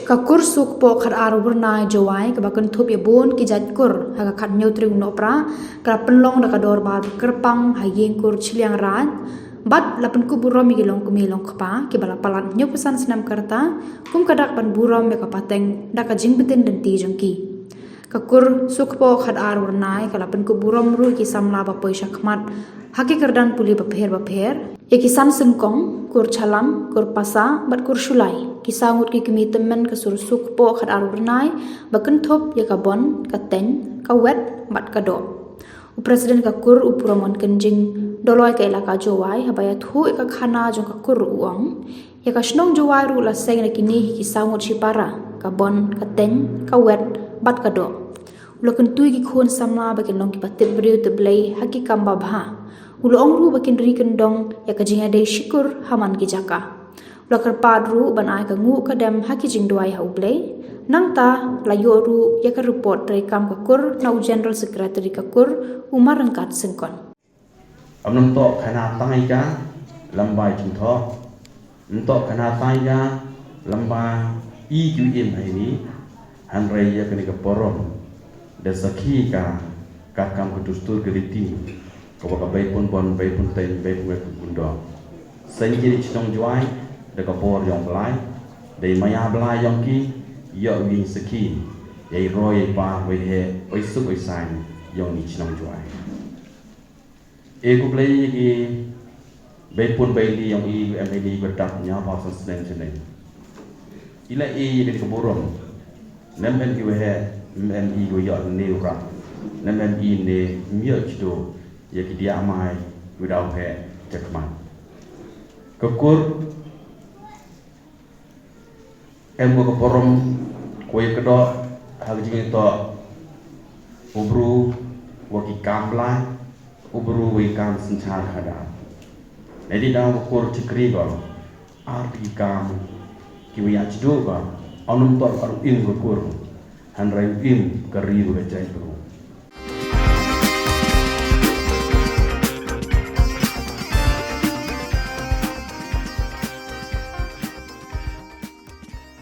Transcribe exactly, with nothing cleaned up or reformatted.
Ka kur Sukpoh Khatar Wyrnai Jowai kaba kynthup ïa bun ki jait kur ha ka khathynñiew tarik u Nohprah ka la pynlong da ka dorbar ba kyrpang ha ïing kur Chilliangraij bad la pynkup burom ïa ki longkmie longkpa kiba la palat hynñiewphew san snem ka rta kum ka dak ban burom ïa ka pateng da ka jingbtin lynti jong ki. Ka kur Sukpoh Khatar Wyrnai ka la pynkup burom ruh ïa ki samla ba poi shakhmat ha ki kyrdan pule bapher bapher, ïa ki san syngkong, kur Chalam, kur Pasa bad kur Shulai. Ki saw ngut ki kmie tymmen ka sur Sukpoh Khatar Wyrnai ba kynthup ïa ka Bon, ka Teng, ka Wet bad ka Doh. U President ka kur u Puramon Kynjing Doloi ka Elaka Jowai haba ïathuh ïa ka khana jong ka kur u ong, ïa ka shnong Jowai ruh la seng na kine hi ki saw ngut shipara, ka Bon, ka Teng, ka Wet bad ka Doh. U la kyntu ïa ki khun samla ba kin long kiba tip briew tip Blei ha ki kam babha. U la ong ruh ba kin ri kyndong ïa ka jingïadei shikur ha man ki jaka. U la kyrpad ruh ban ai ka nguh ka dem ha ki jingduwai ha U Blei. Nangta la ïoh ruh ïa ka report treikam ka kur na u General Secretary ka kur, u Marryngkat Syngkon. Ym nym toh khana tai ka lamba jingthoh, ym toh khana tai ka lamba i ju im ha ini, hynrei ïa kane ka burom da sakhi ka katkam ka dustur ka riti, kaba ka Beipun Bon, Beipun Teng, Beipun Wet, Beipun Doh. Seng ki ri shnong Jowai da ka bor jong Blai, dei maya Blai jong ki, ïoh ïing sakhi, ïai roi ïai par, wei heh, wei suk wei saiñ jong ki shnong Jowai. E khublei ïa ki Beipun Beili jong i, em ini ba dap ñiaw phew san snem shaneng. I la i ïa kane ka burom. Ym em i wei heh, ym em i wei ïoh ne u rah. Ym em i ne ym ïoh jduh ïa ki diah mai wei daw heh jakhmat. Ka kur em ka burom, ka wei ka doh ha ka jingïatoh u bru wa ki kam Blai, u bru wa ki kam synshar khadar. Lada dang ka kur chakri ba ar ki kam ki wa ïa jduh ba, ym nym toh ar u im ka kur, hynrei u im ka ri wa ka jaitbru.